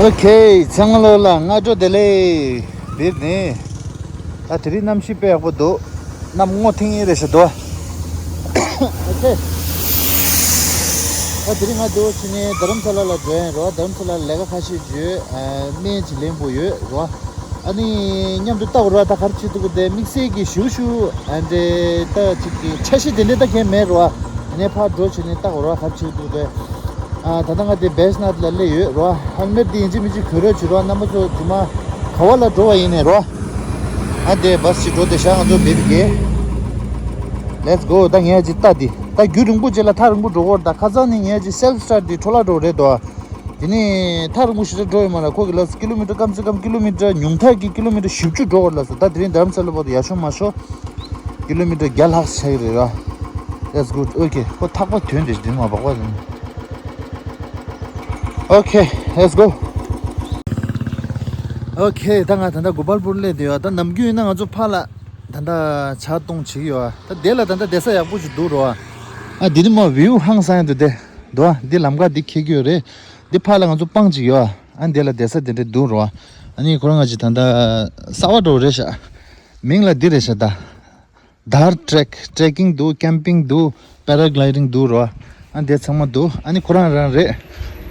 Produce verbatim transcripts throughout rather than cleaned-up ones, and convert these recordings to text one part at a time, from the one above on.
ཨོ་ཁེ། ཚང་མ་ལོ་ལ་སྔ་དྲོ་བདེ་ལེགས། འདིར་ནི། ད་དེ་རིང་གནམ་གཤིས་དཔེ་ཡག་པོ་འདུག་གནམ་སྔོ་ཐིང་ངེ་རེད་ཤག་འདུག་ཨོ་ཁེ། ད་དེ་རིང་ང་འདུག་ཕྱི་ནས་རྡ་རམ་ས་ལ་ལ་འགྲོ་ཡིན་རོ། རྡ་རམ་ས་ལ་ལས་ཀ་ཁ་ཤས་ཡོད། ཨ། སྨན་ཅིག་ལེན་དགོས་ཡོད་རོ། ཨ་ནི་མཉམ་དུ་ལྟ་དགོས་ར། ད་ག་རེ་བྱེད་ཐུབ་ཀྱི་འདུག་དམིགས་བསལ་གྱི་ཞུ་ཞུ། ཨ་འདྲེ་ད་ཅིག་གི་འཆར་གཞི་དེ་འདྲ་ད་གས་མེད་རོ། ཨ་ནི་ཕར་འགྲོ་བྱས་ནས་ལྟ་དགོས་ར། ག་རེ་བྱེད་ཐུབ་འདུག་ཨ། ད་ལྟ་ང་དེ་བེས་ནཱཐ་ལ་སླེབས་ཡོད་རོ། ཧེལ་མེཊ་དེ་ཡིན་གཅིག་མིན་གཅིག་གྱོན་རོགས་བྱེད་རོ། རྣམ་པ་ཚོ་རྗེས་མ་ག་བ་ལ་འགྲོ་བ་ཡིན་ནས་རོ། ཨ་དེ་བཱས་ཅིག་འགྲོ་དེ་ཤག་ང་ཚོ་བེད་དགེ། Let's go། ད་ངས་ཅིག་ལྟ་དེ་ད་རྒྱུན་རིང་པོ་རྗེས་ལ་ཐག་རིང་པོ་འགྲོ་གི་ཡོད་རེད། ད་ཁ་སང་ནས་ངས་ཅིག་སེལ་ཕི་སི་ཊར་ཊི་དེ་འཕྲོ་བརླག་འགྲོ་གི་རེད་དོ། དེ་ནས་ཐག་རིང་པོ་ཞེ་དྲག་འགྲོ་ཡོད་མ་རེད། ཁོ་གི་ལབ་ཀི་ལོ་མི་ཊར་ཀམ་སེ་ཀམ་ཀི་ལོ་མི་ཊར་ཉུང་མཐའ་གི་ཀི་ལོ་མི་ཊར་བཞི་བཅུ་འགྲོ་དགོས་ལབ་སོང་། ད་དེ་རིང་རྡ་རམ་ས་ལ་བར་དུ་ཡར་ཤོག་མར་ཤོག་ཀི་ལོ་མི་ཊར་བརྒྱ་ལྷག་ཆགས་ཀྱི་རེད་ར། That's good. Okay. ཁོ་ཐག་པ་དོན་དེ་དེ་མ་བག་པ་རེད། Okay, let's go. Okay. ད་ང་ད་ལྟ་གོ་པལ་པུར་སླེབས་བསྡད་ཡོད། ད་ནམ་རྒྱུན་ཡིན་ན་ང་ཚོ་ཕར་ལ་ད་ལྟ་ཇ་འཐུང་བྱེད་ཀྱི་ཡོད། ད་དེ་ལ་ད་ལྟ་བསྡད་ས་ཡག་པོ་ཞིག་འདུག་རོ། ཨ་འདི་ནི་མ་བིའུ་ཧང་སང་ཡ་འདུག་སྟེ། འདུག་ཨ། འདི་ལམ་ཁ་འདི་འཁེལ་གྱི་ཡོད་རེད། འདི་ཕར་ལ་ང་ཚོ་སྤང་ཅིག་ཡོད། ཨ་འདི་ལ་བསྡད་ས་དེ་འདྲ་འདུག་རོ། ཨ་ནི་ཁོ་རང་ང་ཅིག་ད་ལྟ་གསར་པ་འདྲ་བོ་རེད་ཤག་མིང་ལ་འདི་རེད་ཤག་ད། Dhar Trek། ཊེ་རེ་ཀིང་འདུག་ཀེམ་པིང་འདུག་པེ་ར་གི་ལའི་ཌིང་འདུག་རོ། ཨ་འདི་ཚང་མ་འདུག་ཨ་ནི་ཁོ་རང་རང་རེད།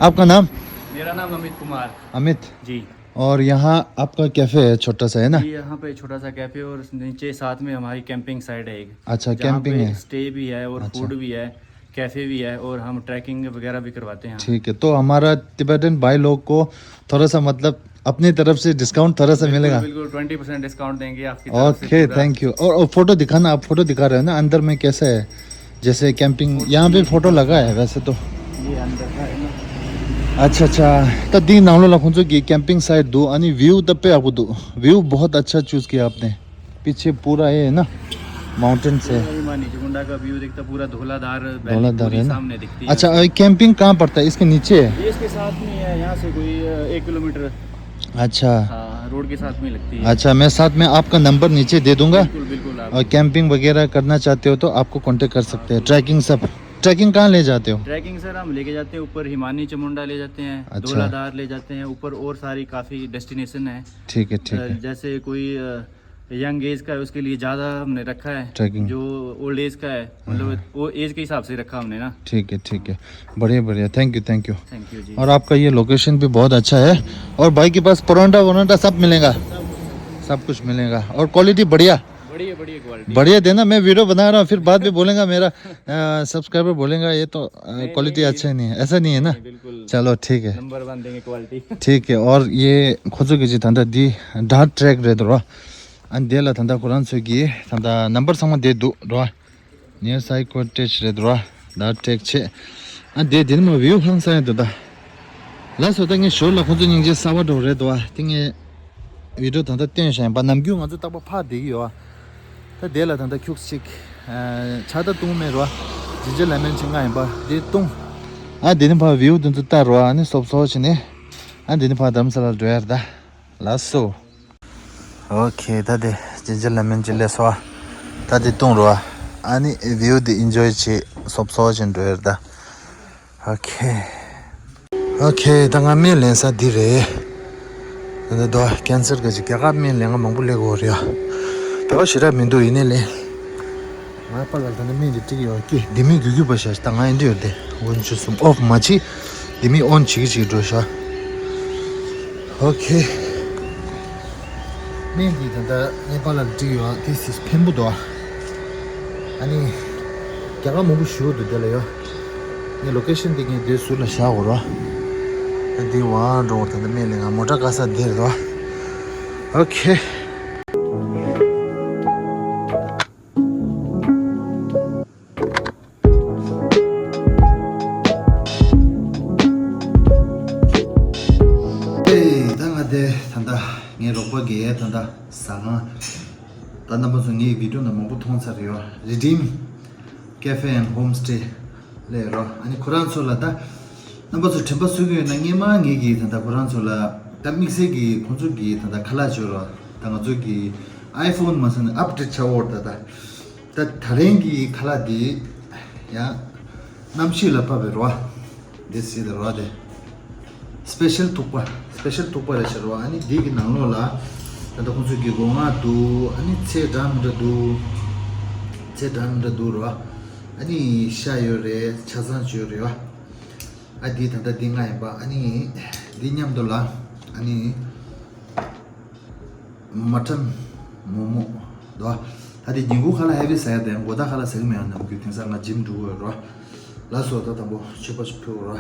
आपका नाम? मेरा नाम अमित कुमार। अमित। जी। और यहाँ आपका कैफे है, छोटा सा, है ना? जी, यहाँ पे छोटा सा कैफे और नीचे साथ में हमारी कैंपिंग साइट है एक, अच्छा, जहाँ कैंपिंग पे है। स्टे भी है और अच्छा। फूड भी है, कैफे भी है और हम ट्रैकिंग वगैरह भी करवाते हैं। ठीक है, तो हमारा टिबेटन भाई लोग को थोड़ा सा, मतलब, अपनी तरफ से डिस्काउंट थोड़ा सा बिल्कुल, मिलेगा? बिल्कुल, ट्वेंटी परसेंट डिस्काउंट देंगे आपकी तरफ से ओके, पूरा। Thank you. और, और फोटो दिखाना, आप फोटो दिखा रहे हो ना, अंदर में कैसा है? जैसे कैंपिंग, यहाँ पे फोटो लगा है वैसे तो। ये अंदर का है ना। अच्छा, अच्छा। ད་འདིའི་ནང་ལོགས་ལ་ཁོང་ཚོ་གི་ཀེམ་པིང་སའིཊ་འདུག་ཨ་ནི་བིའུ་ད་དཔེ་ཡག་པོ་འདུག View बहुत अच्छा चूज़ किया आपने। पीछे पूरा ये है ना, माउंटेन्स है। पूरा हिमानी चमुंडा का व्यू दिखता, पूरा धौलाधार वैली धौलाधार पूरी है ना। सामने दिखती है। अच्छा, ये कैंपिंग कहाँ पड़ता है? इसके नीचे है? ये इसके साथ में है, यहाँ से कोई, अ, एक किलोमीटर। अच्छा। हाँ, रोड के साथ में लगती है। अच्छा, मैं साथ में आपका नंबर नीचे दे दूंगा। बिल्कुल, बिल्कुल, आप और कैंपिंग वगैरह करना चाहते हो तो आपको कॉन्टेक्ट कर सकते हैं। हाँ, ट्रैकिंग सब, ट्रैकिंग कहाँ ले जाते हो? ट्रैकिंग, सर, हम लेके जाते हैं ऊपर हिमानी चमुंडा ले जाते हैं, अच्छा। धौलाधार ले जाते हैं, ऊपर और सारी काफ़ी डेस्टिनेशन है। ठीक है, ठीक अ, है। जैसे कोई, अ, यंग एज का है, उसके लिए ज़्यादा हमने रखा है। ट्रैकिंग। जो ओल्ड एज का है, मतलब, हाँ। वो एज के हिसाब से रखा हमने ना। ठीक है, ठीक है। बढ़िया, बढ़िया। Thank you, thank you. Thank you जी। और आपका ये लोकेशन भी बहुत अच्छा है। और भाई के पास परांठा वरांठा सब मिलेगा? सब कुछ। सब कुछ मिलेगा। और क्वालिटी बढ़िया? बढ़िया, बढ़िया क्वालिटी। बढ़िया देना। मैं वीडियो बना रहा हूँ, फिर बाद में बोलेगा मेरा, अ, सब्सक्राइबर बोलेगा, "ये तो, अ, नहीं, क्वालिटी नहीं, अच्छा ही नहीं है।" ऐसा नहीं है ना? नहीं, बिल्कुल। चलो, ठीक है। नंबर वन देंगे क्वालिटी। ठीक है। और ये ཁོ་ཚོ་གི་ཅིག་ད་ལྟ་འདི་ཌར་ཊི་ཊེག་རེད་རོ། ཨ་འདི་ལ་ད་ལྟ་ཁོ་རང་ཚོ་གི་ད་ལྟ་ནམ་བར་ཚང་མ་འདི་འདུག་རོ། ནིའར་སའི་ཀོ་ཊེཇ་རེད་རོ། ཌར་ཊི་ཊེག་བྱས། ཨ་འདི་འདི་ནི་མ་བིའུ་ཧང་སང་ཡ་འདུག་ད། ལགས་སོ། ད་ངས་ཞོར་ལ་ཁོ་ཚོ་སྙིང་རྗེ་གསར་པ་འདྲ་བོ་རེད་འདུག་ཨ། དེ་ངས་བི་ཌིའོ་ད་ལྟ་བསྟན་བཞག་ཡིན་པ། ནམ་རྒྱུན་ང་ཚོ་རྟག་པར་ཕར་བསྡད་ཀྱི་ཡོད་ཨ། ད་དེ་ལ་ད་ལྟ་ཁྱུག་ཅིག་ཨ་ཇ་ད་བཏུང་མེད་རོ། ཇིན་ཇར་ལེ་མོན་ཅིག་མངགས་ཡིན་པ་དེ་བཏུང་། ཨ་དེ་ནི་ཕར་བིའུ་དེ་ཚོ་ལྟ་རོ། ཨ་ནི་སོབ་སོབ་བྱས་ནས་ཨ་དེ་ནི་ཕར་རྡ་རམ་ས་ལ་འགྲོ་ཡ་རེད་ད། ལགས་སོ། ཨོ་ཁེ། ད་དེ་ཇིན་ཇར་ལེ་མོན་ཅིག་སླེབས་སོང་ཨ། ད་དེ་བཏུང་རོ་ཨ། ཨ་ནི་བིའུ་དེ་ཨེན་ཇོའི་བྱེད་སོབ་སོབ་བྱས་འགྲོ་ཡ་རེད་ད། ཨོ་ཁེ། ཨོ་ཁེ། ད་ང་སྨན་ལེན་ས་འདི་རེད། ད་ད་དོ་ཀན་སར་ག་ཅིག་རྒྱ་གར་སྨན་ལེན་ང་མང་པོ་སླེབས་ཀྱི་ཡོད་རེད་ཨ། བྲོ་བ་ཞེ་དྲག་མི་འདུག་ཡིན་ནའི་ལེན། ང་པཱ་ལགས་ད་ནི་སྨན་འདི་སྤྲད་ཀྱི་ཡོད་ཀི། ལྡེ་མིག་གུ་གུ་པ་ཤ་ད་ང་ཨེ་འདྲ་ཡོད་དེ། འོན་ཆུ་གསུམ་ཨོཕ་མ་བྱེད། ལྡེ་མིག་ཨོན་བྱེད་ཀྱི་བྱེད་ཀྱི་འགྲོ་ཤ། ཨོ་ཁེ། སྨན་འདི་ད་ལྟ་ངའི་པཱ་ལགས་ལ་སྤྲད་ཀྱི་ཡོད། This is ཕན་པོ་དོ། ཨ་ནི་རྒྱ་གར་མང་པོ་ཞུ་འདུག་དེ་ལ་ཡོད། ངའི་ལོ་ཀེ་ཤན་འདི་ངས་འདིར་ཟུར་ལ་བཞག་གོ་རོ། ཨ་འདི་ཝང་འགྲོ་བ་ད་ལྟ་སྨན་ལེན་ང་མོ་ཊ་བཀག་ས་འདིར་རོ། ཨོ་ཁེ། ཨེ། ད་ང་དེ་ད་ལྟ་ངའི་རོགས་པ་གིས་ད་ལྟ་ཟ་ཁང་། ད་རྣམ་པ་ཚོ་ངའི་བི་ཌིའོ་ནང་མང་པོ་མཐོང་ཚར་ཡོད། Redeem Cafe and Homestay ལས་རོ། ཨ་ནི་ཁོ་རང་ཚོ་ལ་ད་རྣམ་པ་ཚོ་དྲན་པ་གསོས་ཀྱི་ཡོད་ན། སྔོན་མ་ངེད་ཀྱིས་ད་ལྟ་ཁོ་རང་ཚོ་ལ་ད་དམིགས་བསལ་གྱིས་ཁོང་ཚོ་གིས་ད་ལྟ་ཁ་ལག་བྱོས་རོ། ད་ང་ཚོ་གི་ཨའི་ཕོན་མ་སོང་ནས་ཨབ་ཌེཊ་ཆགས་ཡོད་རེད་ད་ད། ད་ད་རིང་གི་ཁ་ལག་འདི་ཡང་གནམ་གཤིས་ལ་བབས་པའི་རོ། འདི་སྲིད་དེ་རོ་དེ། སི་པེ་ཤལ་ཐུག་པ། སི་པེ་ཤལ་ཐུག་པ་རེད་ཤག་རོ། ཨ་ནི་འདི་གི་ནང་ལོགས་ལ་ད་ལྟ་ཁོང་ཚོས་ཀྱི་སྒོ་ང་འདུག་ཨ་ནི་ཚལ་འདྲ་མི་འདྲ་འདུག་ཚལ་འདྲ་མི་འདྲ་འདུག་རོ། ཨ་ནི་ཤ་ཡོད་རེད། ཆ་ཚང་ཅིག་ཡོད་རེད་བ། ཨ་འདི་ད་ལྟ་འདི་ལྔ་ཡིན་པ། ཨ་ནི་འདི་མཉམ་དུ་ལ་ཨ་ནི་མ་ཊན་མོག་མོག་འདུག་ད་དེ་ཉིན་གུང་ཁ་ལག་ཧེ་བི་ཟ་ཡ་དེ། དགོང་དག་ཁ་ལག་ཟ་གི་མེད་ཡང་ནམ་རྒྱུན་དེང་སང་ང་ཇིམ་འགྲོ་གི་ཡོད་རོ། ལགས་སོ། ད་དང་པོ་མཆོད་པ་ཞིག་ཕུལ་རོ།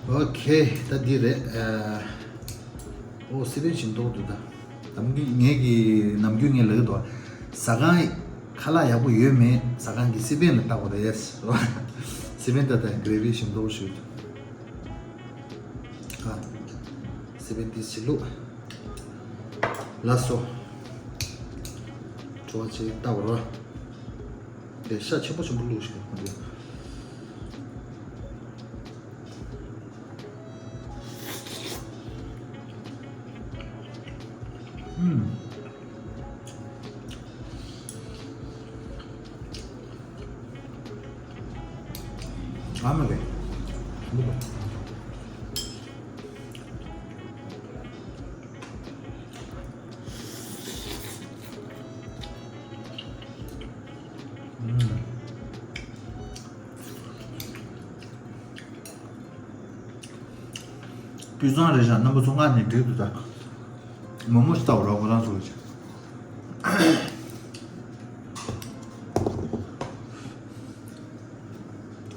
ཨོ་ཁེ། ད་འདི་རེད། ཨ། ཨོ་སི་པན་ཞིམ་མདོག་འདུག་ད། ནམ་རྒྱུན་ངས་ཀྱི་ནམ་རྒྱུན་ངས་ལབ་ཀྱི་འདུག་ཟ་ཁང་ཁ་ལག་ཡག་པོ་ཡོད་མེད་ཟ་ཁང་གི་སི་པན་ལ་བལྟ་དགོས་རེད། སི་པན་ད་ལྟ་གྷ་རེ་ཝི་ཞིམ་མདོག་ཞིག་འདུག་ཨ། སི་པན་དེ་ཕྱི་ལུགས། ལགས་སོ། བྲོ་བ་ཅིག་བལྟ་བར་བ། དེ་ཤ་ཆེན་པོ་ཆེན་པོ་བླུགས་ཤིག་ཁོང་ཚོས། ཨུམ། ཨ་མ་ལེ། སྤུས་གཙང་རེད་ཤག་རྣམ་པ་ཚོ། ང་ནི་འགྲིག་འདུག་ད། མོག་མོག་ཞིག་བལྟ་བ་རོགས། ཁོ་རང་ཚོ་གི་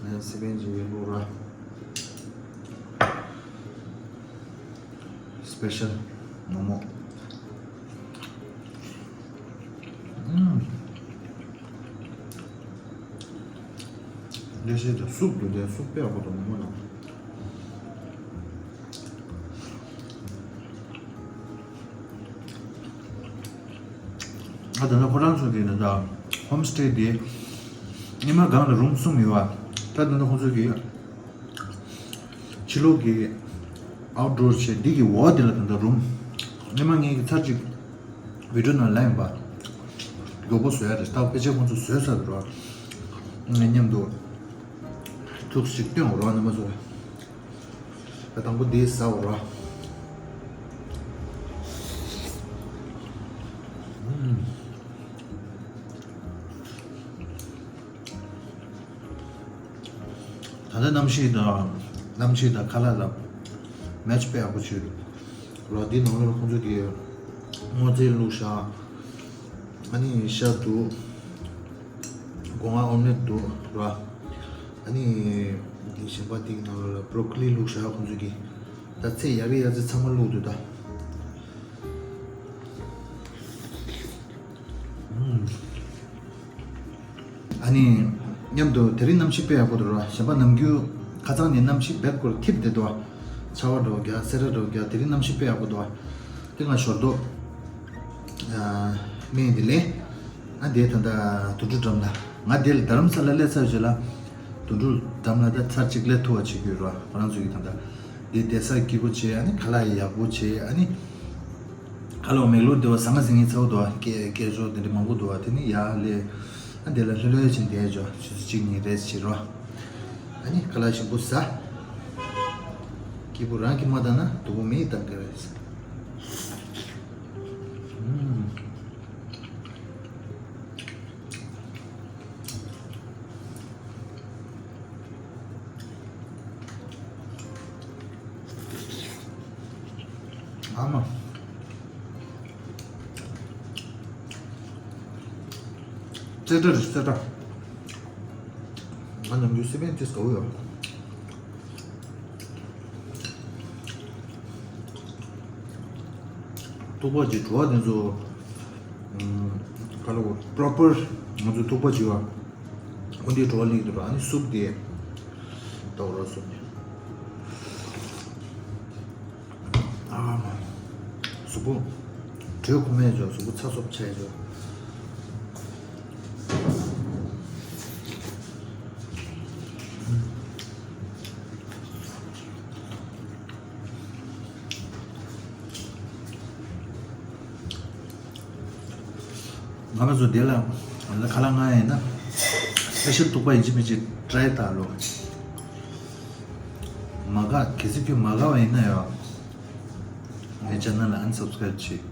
ཨ། སི་པན་གྱི་ཡོད་ལུགས་ར། སི་པེ་ཤལ་མོག་མོག་ཨུམ། འདི་ཞིག་དང་སུབ་འདུག་དེ་སུབ་དཔེ་ཡག་པོ་འདུག་མོག་མོག་ལ། ཨ། ད་ལྟ་ཁོ་རང་ཚོ་གི་ད་ལྟ་ཧོམ་སི་ཊེ་དེ་ཉི་མ་སྒང་ལ་རུམ་གསུམ་ཡོད་པ། ད་ད་ལྟ་ཁོ་ཚོ་གི་ཕྱི་ལོགས་ཀྱི་ཨའུཊ་ཌོར་བྱས། འདི་གི་འོག་འདི་ལ་ད་ལྟ་རུམ། ཉི་མ་ངེད་ཀྱི་ཚར་གཅིག་བི་ཌིའོ་ནང་ལ་ཡིན་པ། མགྱོགས་པོ་བཟོ་ཡ་རེད། ད་ཕལ་ཆེར་ཁོ་ཚོ་བཟོས་ཚར་འདུག་ར། ངས་མཉམ་དུ་ཐུགས་ཤིག་སྟོན་འོ་ར་རྣམ་པ་ཚོ། ད་དང་པོ་འདི་ཟ་འོ་ར། ཨུམ། ད་ལྟ་གནམ་གཤིས་དང་། གནམ་གཤིས་དང་ཁ་ལག་ལ་མེ་ཆི་དཔེ་ཡག་པོ་བྱོས་འདུག་ར། འདི་ནང་ལོགས་ལ་ཁོང་ཚོ་གིས་སྔོ་ཚལ་བླུགས་ཤག་ཨ་ནི་ཤ་འདུག་སྒོ་ང་ཨོམ་ལེཊ་འདུག་ར། ཨ་ནི་འདི་གཞན་པ་འདི་གི་ནང་ལོགས་ལ་བྷོ་རོ་ཀོ་ལི་བླུགས་ཤག་ཁོང་ཚོ་གིས། ད་ཚལ་ཡག་པོ་ཡག་པོ་ཚང་མ་བླུགས་འདུག་ད། ཨུམ། ཨ་ནི་མཉམ་དུ་དེ་རིང་གནམ་གཤིས་དཔེ་ཡག་པོ་འདུག་ར། གཞན་པ་ནམ་རྒྱུན་ཁ་སང་ནས་གནམ་གཤིས་རྦད་ཁོ་ར་འཐིབས་བསྡད་འདུག་ཆར་པ་འདྲ་བོ་རྒྱག་སེར་སྒྲེང་འདྲ་བོ་རྒྱག་དེ་རིང་གནམ་གཤིས་དཔེ་ཡག་པོ་འདུག་དེ་ང་ཞོར་དུ་ཨ་སྨན་འདི་ལེན། ཨ་འདི་ད་ལྟ་དོན་གྲུབ་འགྲམ་ལ། ང་འདི་ལ་རྡ་རམ་ས་ལ་སླེབས་ཚར་རྗེས་ལ་དོན་གྲུབ་འགྲམ་ལ་ད་ཚར་གཅིག་སླེབས་ཐུབ་པ་བྱེད་ཀྱི་ཡོད་ར། ཁོ་རང་ཚོ་གིས་ད་ལྟ་འདི་བསྡད་ས་སྐྱིད་པོ་བྱས། ཨ་ནི་ཁ་ལག་ཡག་པོ་བྱས། ཨ་ནི་ཁ་ལོ་མེག་ལོར་འདི་བ་ཟ་ང་ཟིང་ངེ་ཚ་བོ་འདུག་བ། སྐད་སྐད་ཅོར་དེ་འདྲ་མང་པོ་འདུག་བ། དེ་ནི་ཡར་སླེབས། ཨ་འདི་ལ་ལྷོད་ལྷོད་བྱས་བསྡད་འཇོག་ཆུ་ཚོད་གཅིག་གཉིས་རེ་བྱེད་རོགས། ཨ་ནི་ཁ་ལག་ཞིམ་པོ་ཟ། སྐྱིད་པོ་རང་གིས་མ་བཏང་ན་སྡུག་པོ་མིས་བཏང་གི་རེད། ཨུམ། ཨ་མ། རྩེ་གྲ་རེད། རྩེ་གྲ། ང་ནམ་རྒྱུན་སི་པན་ཏིས་དགའ་བོ་ཡོད། ཐུག་པ་ཅིག་བྲོ་བ་དེ་ཚོ། ཨམ། ག་ལ་གོ་པྲོ་པར་ང་ཚོ་ཐུག་པ་ཅིག་ཡོད། འོ་འདི་བྲོ་བ་ལེགས་འདུག་ར། ཨ་ནི་སུབ་དེ་ལྟ་བུ་ར། སུབ་དེ། ཨ་མ། གཟུགས་པོ་དྲོད་ཁོམ་ཡས་འཇོག་གཟུགས་པོ་ཚ་སོབ་ཆགས་ཡས་འཇོག་ང་མ་ཚོ་དེ་ལ་ཁ་ལག་ང་ཡིན་ན་སི་པེ་ཤལ་ཐུག་པ་ཡིན་གཅིག་མིན་གཅིག་ཊ་རའི་བཏང་ལོ། མ་དགའ། གལ་སྲིད་ཁྱོད་མ་དགའ་བ་ཡིན་ན་ཡང་། ངའི་channel ལ་unsubscribe བྱེད།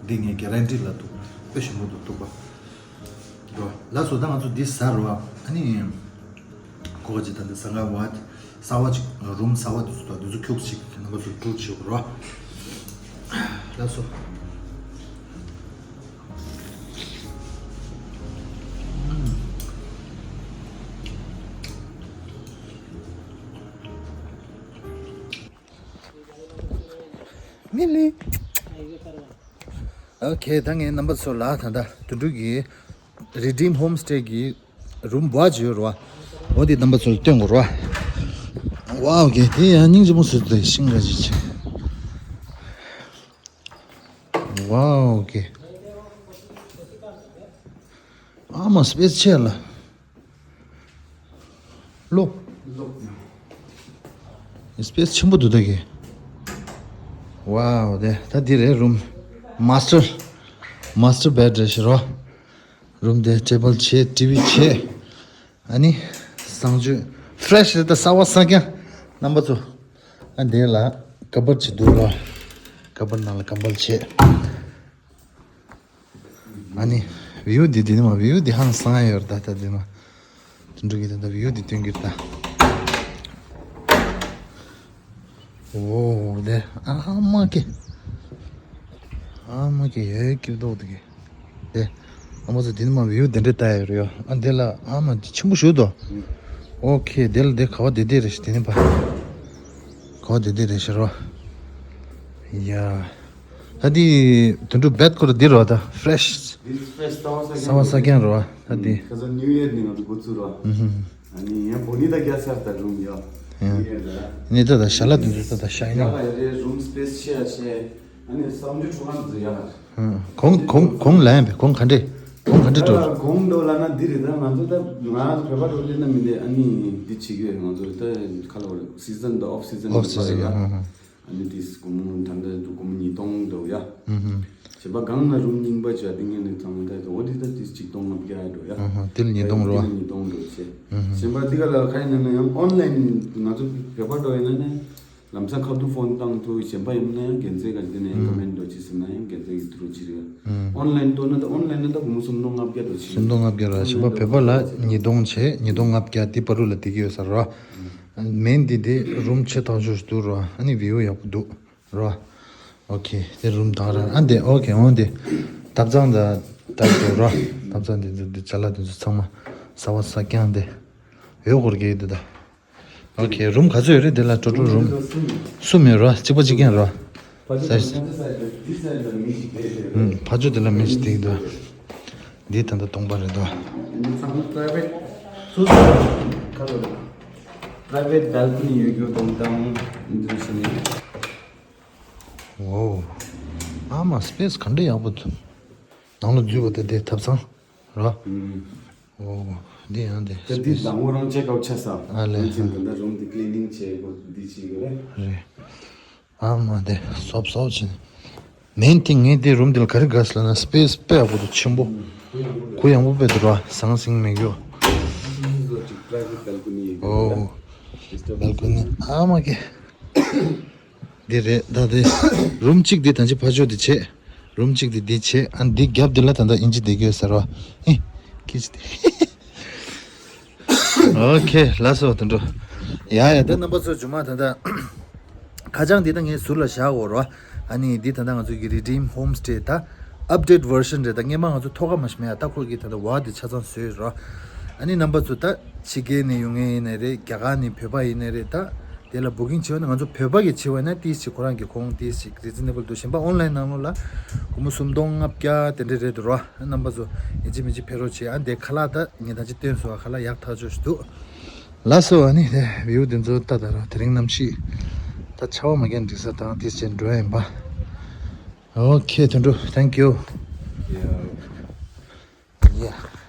འདི་ངའི་guarantee ལ་འདུག་དཔེ་ཞིམ་པོ་འདུག་ཐུག་པ། འགྲོ། ལགས་སོ། ད་ང་ཚོ་འདི་ཟ་རོ། ཨ་ནི། ཁོ་ག་ཅིག་ད་འདི་ཟ་ག་བ། གསར་བ་ཅིག་རུམ་གསར་བ་འདི་ཚོ་དང་འདི་ཚོ་ཁྱུག་ཅིག་རྣམ་པ་ཚོ་འགྲུལ་བྱེད་རོ། ལགས་སོ། མི་ལི། ཨོ་ཁེ། ད་ངས་རྣམ་པ་ཚོ་ལ་ད་ལྟ་དོན་གྲུབ་ཀྱི་Redeem Homestay གི་རུམ་བ་ཅིག་ཡོད་རེད་བ། འོ་དེ་རྣམ་པ་ཚོ་ལ་སྟོན་དགོས་རེད་བ། ཝའོ་ཁེ། དེ་ཡང་སྙིང་རྗེ་མོ་བཟོས་འདུག་ཤིང་འདྲ་ཅིག་ཝའོ་ཁེ། ཨ་མ་space ཆེ་ལ། ལོ། space ཆེན་པོ་འདུག་ད་གི། ཝའོ། དེ་ད་འདི་རེད་རུམ། master master bed རེད་ཤི་རོ། རུམ་དེ་table བྱས། TV བྱས། ཨ་ནི་གསང་སྤྱོད་fresh རེད། ད་གསར་བ་གསར་རྐྱང་རྣམ་པ་ཚོ། ཨ་འདི་ལ་cupboard ཅིག་འདུག་རོ། cupboard ནང་ལ་ཀམ་པལ་བྱས། ཨ་ནི་view འདི་འདི་ནི་མ་view འདི་ཧང་སང་ཡོད་རེད་ད། ད་འདི་མ་དོན་གྲུབ་ཀྱིས་ད་ལྟ་view འདི་སྟོན་གྱི་རེད་ད། ཨོ་དེ་ཨ་མ་ཀེ། ཨ་མ་ཀེ་ཡོད་ཀྱི་འདུག་དེ་གི། དེ་ཨ་མ་ཚོ་འདི་ནི་མ་view འདི་འདྲ་ལྟ་ཡོད་རེད་ཡོ། ཨ་འདི་ལ་ཨ་མ་འདི་ཆེན་པོ་ཞུ་དོ། ཨོ་ཁེ། དེ་ལ་དེ་ག་བ་དེ་དེ་རེད་ཤི། དེ་ནི་པ་ག་བ་དེ་དེ་རེད་ཤི་རོ། ཡ། ད་འདི་དོན་གྲུབ་bed ཁོ་ར་འདི་རོ། ད་fresh འདི་fresh གསར་བ་གསར་རྐྱང་རེད་བ། ད་འདི་ཁ་སང་new year ནི་ང་ཚོ་འགོ་ཚུགས་རོ། ཨ་ནི་ཡང་བོ་ནི་ད་རྒྱ་སར་ད་རུམ་ཡོ། ཡ། new year ལ། ནི་ད་ད་ཞལ་ལག་དེ་ཚོ་ད་ད་ཤ་ཡིན་ཡ་ནོ། ལ་ཡ་རེ་རུམ་space ཆེ་ཡ་ཆེ། ཨ་ནི་གསང་སྤྱོད་ཁྲོམ་ཁ་འཛུལ་ཡ་ལ། གོང་གོང་གོང་ལ་ཡིན་པས། གོང་ག་འདྲས། གོང་ག་འདྲས་འགྲོ། ད་གོང་འགྲོ་ལ་ན་འདི་རེད། ད་ང་ཚོ་ད་ང་བོད་པ་འགྲོ་ལེ་ན་མི་འདི་ཨ་ནི་འདི་བྱེད་ཀྱི་ཡོད། ང་ཚོ་ད་ཁ་ལོ་season དང་off season off season ཡ། ཨ་ནི་དེ་སྒོར་མོ་ད་ལྟ་སྒོར་མོ་ཉིས་སྟོང་འགྲོ་ཡ། གཞན་པ་གང་ན་རུམ་རྙིང་པ་བྱ་དེ་ངས་ནི་ཚང་མ་ད་འོ་དེ་ད་དེ་ཆིག་སྟོང་ལྔ་བརྒྱ་འགྲོ་ཡ། དེ་ལ་ཉིས་སྟོང་འགྲོ། དེ་ལ་ཉིས་སྟོང་འགྲོ་བྱས། གཞན་པ་འདི་ག་ལ་ཁ་ཡིན་ན་ཡང་online ང་ཚོ་བོད་པ་འགྲོ་ཡིན་ན་ནི། ལམ་སང་ཁ་ཐུག་ཕོན་བཏང་ཐུབ། གཞན་པ་ཡིན་ན་ཡང་རྒྱན་ཚད་ག་དེ་ནས་ཡང་ཀོ་མེན་འགྲོ་ཅི་ཟེར་ན་ཡང་རྒྱན་ཚད་ཀྱི་ཐུ་རུ་ཅི་རེད། ཨོན་ལན་ལྟོས་ན་ད་ཨོན་ལན་ན་ད་སྒོར་མོ་སུམ་སྟོང་ལྔ་བརྒྱ་འགྲོ་ཅི། སུམ་སྟོང་ལྔ་བརྒྱ་ར། གཞན་པ་བོད་པ་ལ་ཉིས་སྟོང་བྱས། ཉིས་སྟོང་ལྔ་བརྒྱ་དེ་བར་དུ་ལ་བསྡད་ཀྱི་ཡོད་ས་ར། མེན་འདི་དེ་རུམ་ཆེ་ཐག་ཆོད་ཞིག་འདུག་ར། ཨ་ནི་view ཡག་པོ་འདུག་ར། ཨོ་ཁེ། དེ་རུམ་དང་ར། ཨ་འདི་ཨོ་ཁེ། འོ་འདི་ཐབ་ཚང་ད་ད་འདུག་ར། ཐབ་ཚང་འདི་འདི་འདི་ཅ་ལག་འདི་ཚོ་ཚང་མ་གསར་བ་གསར་རྐྱང་དེ་ཡོད་སྐོར་གྱི་འདི་ད། ཨོ་ཁེ། རུམ་ག་ཚོད་ཡོད་རེད། དེ་ལ་ཊོ་ཊལ་རུམ་གསུམ་ཡོད་ར། གཅིག་པ་གཅིག་རྐྱང་ར། ཕ་ཕྱོགས་དེ་ལ་མི་ཞིག་བསྡད་ཡོད། ཕ་ཕྱོགས་དེ་ལ་མི་ཞིག་བསྡད་ཡོད། འདི་ད་ལྟ་སྟོང་པ་རེད་དོ། private སོ་སོ་ཁ་ལོ་private balcony ཡོད་རྒྱུ་དང་དང་འདི་ཚོ་ནི། ཝའོ། ཨ་མ་space ག་འདྲ་ཡག་པོ་འདུག་ནང་ལ་འཛུལ་བ་དེ་དེ་ཐབ་ཚང་ར། ཨོ། འདི་ཡང་དེ། ད་འདི་དང་པོ་རང་check out ཆ་ས། ཨ་ལས། ཡང་ཅིག་འདི་འདྲ་རུམ་འདི་cleaning བྱེད་དགོས། འདི་བྱེད་དགོས་རེད། རེད། ཨ་མ་དེ་སོབ་སོབ་བྱེད། main thing ངས་དེ་རུམ་འདི་ལ་ག་རེ་དགའ་ས་ལབ་ན་space དཔེ་ཡག་པོ་འདུག་ཆེན་པོ། གུ་ཡངས་པོ་དཔེ་འདུག་ར། ཟང་ཟིང་མེད་རྒྱུ། private balcony ཡིན། ཨོ། balcony ཨ་མ་ཀེ། འདི་རེད་ད། དེ་རུམ་གཅིག་འདི་ད་ཅི་ཕ་ཕྱོགས་འདི་བྱས། རུམ་གཅིག་འདི་འདི་བྱས། ཨ་འདི་རྒྱབ་འདི་ལ་ད་ལྟ་ཨིན་ཇི་བསྡད་ཀྱི་ཡོད་ས་ར། ཨེ། ཁྱི་ཅི་དེ། ཨོ་ཁེ། ལགས་སོ་དོན་གྲུབ། ཡ་ཡ། ད་རྣམ་པ་ཚོ་རྗེས་མ་ད་ལྟ་ཁ་བྱང་འདི་ད་ངས་ཟུར་ལ་བཞག་འོ་ར། ཨ་ནི་འདི་ད་ལྟ་ང་ཚོ་གི་Redeem Homestay ད་update version རེད། ད་སྔས་མ་ང་ཚོ་ཐོག་ཁ་མ་ཞིག་མེད་ཡ། ད་ཁོ་གི་ད་ལྟ་བ་འདི་ཆ་ཚང་བཟོས་ར། ཨ་ནི་རྣམ་པ་ཚོ་ད་ཕྱི་རྒྱལ་ནས་ཡོང་མཁན་ཡིན་ནའི་རེད། རྒྱ་གར་ནས་བོད་པ་ཡིན་ནའི་རེད། ད་དེ་ལ་booking བྱས་པ་ན་ང་ཚོ་བོད་པ་གི་བྱས་པ་ན་ཏིས་ཅིག་ཁོ་རང་གི་གོང་ཏིས་ཅིག་reasonable འདུག་གཞན་པ་online ནང་ལོགས་ལ་སྒོར་མོ་སུམ་སྟོང་ལྔ་བརྒྱ་དེ་འདྲ་རེད་འདུག་ར། རྣམ་པ་ཚོ་ཡིན་གཅིག་མིན་གཅིག་ཕེབས་རོགས་བྱེད། ཨ་འདི་ཁ་ལག་ད་ངས་ད་ཅི་སྟོན་སོང་བ། ཁ་ལག་ཡག་ཐག་ཆོད་ཞིག་འདུག་ལགས་སོ། ཨ་ནི་དེ་view དེ་ཚོ་ལྟ་ད་ར། དེ་རིང་གནམ་གཤིས་ད་ཆར་པ་མ་རྒྱག་འགྲིག་ས་དང་ཏིས་ཅིག་འགྲོ་ཡ་ཡིན་པ། ཨོ་ཁེ། དོན་གྲུབ། thank you། Yeah.